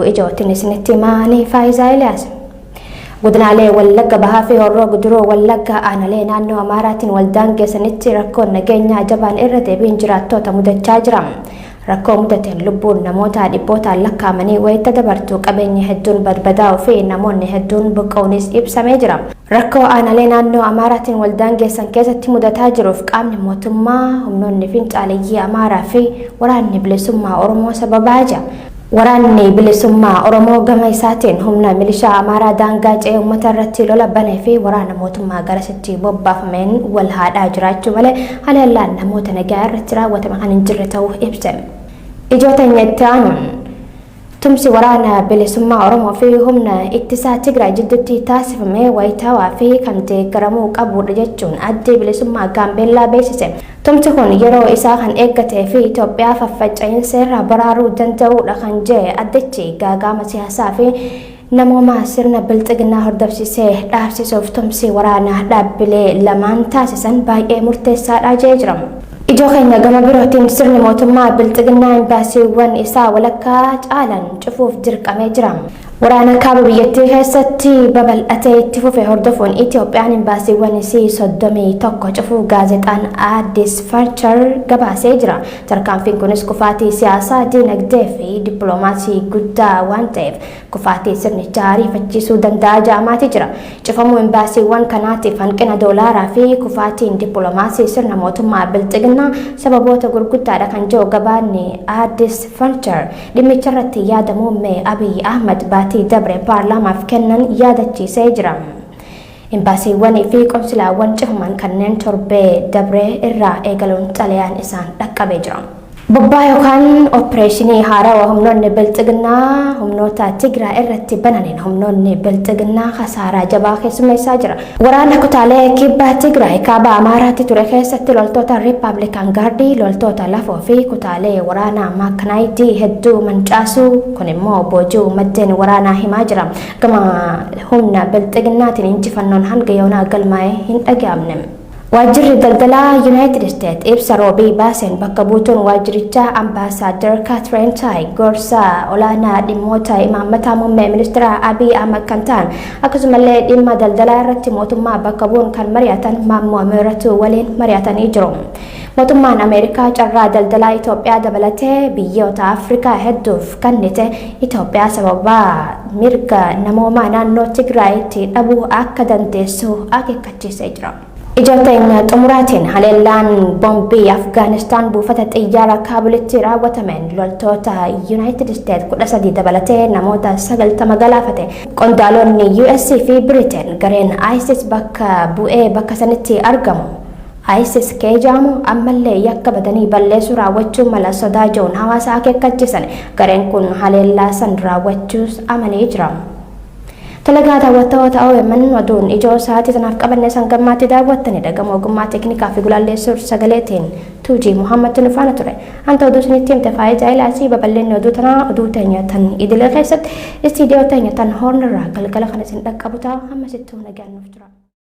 Ijootiin isinitti himaa Faayisaa Eliyaas. Godinaalee Wallagga Bahaa fi Horroo Guduroo Wallagga aanalee naannoo Amaaraatiin waldaan geessanitti rakkoon nageenyaa jabaan irra deebiin jiraattoota mudachaa jira. Rakkoo mudateen lubbuun namoota dhibbootaan lakkaa'amanii wayita dabartu qabeenyi hedduun barbadaa'uu fi namoonni hedduun buqqa'uunis ibsamee jira. Rakkoo aanalee naannoo Amaaraatiin waldaan geessan keessatti mudataa jiruuf qaamni mootummaa humnoonni finxaaleyyii Amaaraa fi waraanni bilisummaa Oromoo sababaa jira. Waraanni bilisummaa Oromoo gama isaatiin humna milishaa Amaaraa daangaa ce'ee uummata irratti lola banee fi waraana mootummaa garasitti bobbaafameen wal haadhaa jiraachuu malee haleellaan namoota nagaa irratti raawwatame kan hin jirre ta'uu ibse. Ijoo teenya itti aanuun tumsi waraana bilisummaa Oromoo fi humna ittisaa Tigraay jidduutti taasifame wayitaawaa fi kan deeggaramuu qabudha jechuun addi bilisummaa Gaambeellaa beeksise. Tumsi kun yeroo isaa kan eeggatee fi Itoophiyaa faffaca'iinsa irraa baraaruu danda'udha kan jedhe addichi gaaga'ama siyaasaa fi namoomaa sirna bilxiginnaa hordofsiisee dhaabsisuuf tumsi waraanaa dhaabbilee lamaan taasisan baay'ee murteessaadha jedhee jira. Ijoo keenya gama birootiin sirni mootummaa bilxiginnaa imbaasiiwwan isaa walakkaa caalan cufuuf dirqamee jira. Waraana kaaba biyyattii keessatti babal'atee itti fufe hordofuun Itoophiyaan imbaasiiwwan isii 31 cufuu gaazexaan Addis Farchar gabaasee jira. Tarkaanfiin kunis kufaatii siyaasaa, diinagdee fi dippiloomaasii guddaa waan ta'eef kufaatii sirnichaa ariifachiisuu danda'a jedhamaati jira. Cufamuu imbaasiiwwan kanaatiif hanqina doolaaraa fi kufaatiin dippiloomaasii sirna mootummaa bilxiginnaa sababoota gurguddaadha kan jiru gabaanni Addis Farchar dhimmicha irratti yaada muummee Abiy Ahmad baatii dabre paarlaamaaf kennan yaadachiisee jira. Imbaasiiwwanii fi qonsilaawwan cufaman kanneen torbee dabree irraa eegaluun xalayaan isaan dhaqqabee jira. Bobbaa yookaan opereeshinii haarawaa humnoonni bilxiginnaa humnoota Tigraay irratti bananiin humnoonni bilxiginnaa kasaaraa jabaa keessummeessaa jira. Waraana kutaalee kibba Tigraay kaaba Amaaraatti ture keessatti loltoota Riippaabilikaan Gaardii, loltoota lafoo fi kutaalee waraanaa maakanaayidii hedduu mancaasuu kun immoo boojuu maddeen waraanaa himaa jira. Gama humna bilxiginnaatiin injifannoon hanga yoonaa galmaa'ee hin dhaga'amne. Waajjirri daldalaa Yuunaayitid Isteet ibsa roobii baaseen bakka buutuun waajjirichaa Ambaasaadar Kaatiriin Taay gorsa olaanaa dhimmoota imaammataa muummee ministeera Abiy Ahmad kan ta'an akkasumallee dhimma daldalaa irratti mootummaa bakka bu'uun kan mari'atan Maammoo Mihiratuu waliin mari'atanii jiru. Mootummaan Ameerikaa carraa daldalaa Itoophiyaa dabalatee biyyoota Afrikaa hedduuf kennite Itoophiyaa sababa mirga namoomaa naannoo Tigraayitti dhabuu akka dandeessu akeekkachiisee jira. Ijoo teenya xumuraatiin haleellaan boombii Afgaanistaan buufata xiyyaara Kaabulitti raawwatameen loltoota Yuunaayitid Isteet 13 dabalatee namoota 90 galaafate. Qondaalonni US fi Biriteen gareen ISIS bakka bu'ee bakka sanitti argamu. ISIS keejaamu ammallee yakka badanii balleessuu raawwachuu mala sodaa jiruun hawaasa akeekkachiisan. Gareen kun haleellaa san raawwachuus amanee jira. Talagaa daawwattoota OMN oduun ijoo sa'aatii sanaaf qabanne san gammaatti daawwattanidha. Gama ogummaa teeknikaa fi gulaalleessuu sagaleetiin Tuujii Muhammad nu faana ture. Anta oduu isinitti himte Faayidaa Ilaasii babal'inni oduu tanaa oduu teenya tan idilee keessatti istiidiyoo teenya tan hoornirraa galgala kan isin dhaqqabu ta'a. Hamma sittuu nagaan nuuf tura.